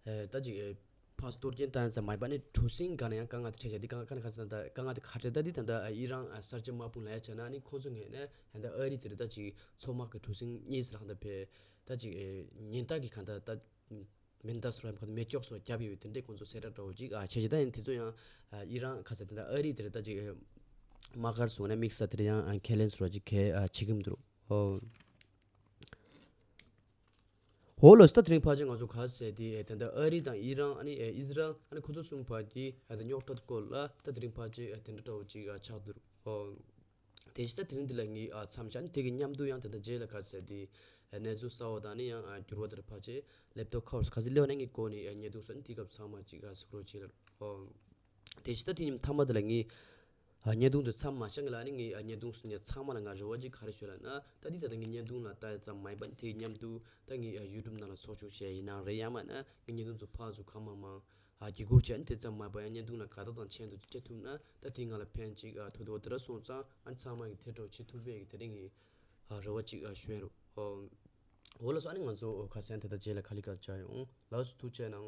ཨ་ད་ཅིག་ཨ་ཕར་ཚུར་གཏོར་སྐྱོན་བཏང་ཙམ་མ་ཡིན་པ་ནི་གྲུ་གཟིངས་སྒང་ནས་ཡང་དཀའ་ངལ་དེ་འཕྲད་བཞག་དེ་དཀའ་ངལ་ག་རེ་ཟེར་ན་ད་དཀའ་ངལ་དེ་ག་རེ་ད་དེ་ད་ལྟ་ཨ་ཨི་རན་ཨ་གསར་བརྗེ་དམག་དཔུང་ལ་ཡ་བྱས་ན་ནི་ཁོང་ཚོ་ངོས་ནས་ད་ལྟ་ཨ་རི་དེ་རེད་ད་ཅིག་མཚོ་དམག་གི་གྲུ་གཟིངས་གཉིས་ཟེར་ལ་གང་ལྟར་བས་ད་ཅིག་ཨ་ཉེན་བརྡ་གི་གང་ལྟར་ད། མེ་མདའ་སོགས་ལ་མེ་སྒྱོགས་སོགས་བརྒྱབ་ཡོད་དེ་འདྲའི་ཁོང་ཚོ་གསལ་བསྒྲགས་འདྲ་བོ་ཅིག་ཨ་བྱས་ཅིག་ད་ཡིན་དེ་ཚོ་ཡང་ཨ་ཨི་རན་ཁ་ས་དེ་འདྲ་ཨ་རི་དེ་རེད་ད་ཅིག་དམག་སྒར་སོགས་ནས་དམིགས་བསལ་དེ་འདྲ་ཡང་ཨ་ཁས་ལེན་སོགས་ཅིག་གས་ཨ་བྱེད་ཀྱི་མི་འདུག་ཨོ། ཧོ་ལོ་སི་ད་དེ་རིང་ཕལ་ཆེར་ང་ཚོ་ག་ཟེར་དེ་ཨེ་དེ་འདྲ་ཨ་རི་དང་ཨི་རན་ཨ་ནི་ཨེ་ཨི་ཟི་རལ་ཨ་ནི་ཁོ་ཚོ་གསུམ་བར་གྱི་ཨ་དེ་རྙོག་དྲ་སྐོར་ལ་ད་དེ་རིང་ཕལ་ཆེར་ཨ་དེ་འདྲ་འདྲ་བོ་ཅིག་ཨ་ཆགས་འདུག་ཨོ། དེ་བཞིན་ད་དེ་རིང་འདི་ལ་ངས་ཨ་མཚམས་བཞག་ནས་དེ་གི་མཉམ་དུ་ཡང་དེ་འདྲ་རྗེས་ལ་ག་ཟེར་དེ་གནས་ཚུལ་གསར་བ་དང་ནི་ཡང་འགྱུར་བ་དེར་ཕལ་ཆེར་ལེབ་ཊོབ་ཁ་བར་ག་ཚོད་སླེབས་ནས་ངས་གོ་ནས་བརྙན་ཐུང་སོགས་ནི་དེ་སྐབས་ཚང་མ་ཅིག་གཟིགས་རོགས་བྱེད་ལ། དེ་བཞིན་ད་དེ་ཉིན་མཐའ་མ་དེ་ལ་ངས་བརྙན་ཐུང་དེ་མཚམས་མ་བཞག་ལ་ནི་ངས་བརྙན་ཐུང་སོགས་ནས་ཚང་མ་ལ་ང་རེ་བ་ཅིག་ག་རེ་ཞུ་ལ་ན་ད་འདི་ད་ལྟ་ངས་བརྙན་ཐུང་ལ་ལྟ་ཡ་ཙམ་མ་ཡིན་པ་དེ་མཉམ་དུ་ད་ངས་ཡུ་ཊུབ་ནང་ལ་ཚོགས་ཆུང་བྱས་ཡིན་ནའང་རེད་ཡང་མིན་ན་ངས་བརྙན་ཐུང་ཚོ་ཕར་ཚུར་གང་མང་མང་ཨ་བརྒྱུད་སྐུར་བྱས་ནས་དེ་ཙམ་མ་ཡིན་པ་ཡང་བརྙན་ཐུང་ལ་དགའ་རྟགས་དང་མཆན་དུ་སྤྲད་ཐུབ་ན་ད་དེ་ང་ལ་ཕན་ཅིག་ཨ་ཐུག་འདུག་དེ་འདྲ་སོང་ཙང་ཨ་ཚང་མ་གི་དེ་འདྲ་བྱེད་ཐུབ་པའི་གི་དེ་རིང་གི་ཨ་རེ་བ་ཅིག་ཨ་ཞུ་ཡ་རོགས། ཨོ་ལགས་སོ། ཨ་ནི་ང་ཚོ་ཁ་སང་དེ་ལྟར་རྗེས་ལ་ག་ལེ་ག་ལེ་བཅར་ཡོང་། ལགས་སོ་ཐུགས་རྗེ་གནང་།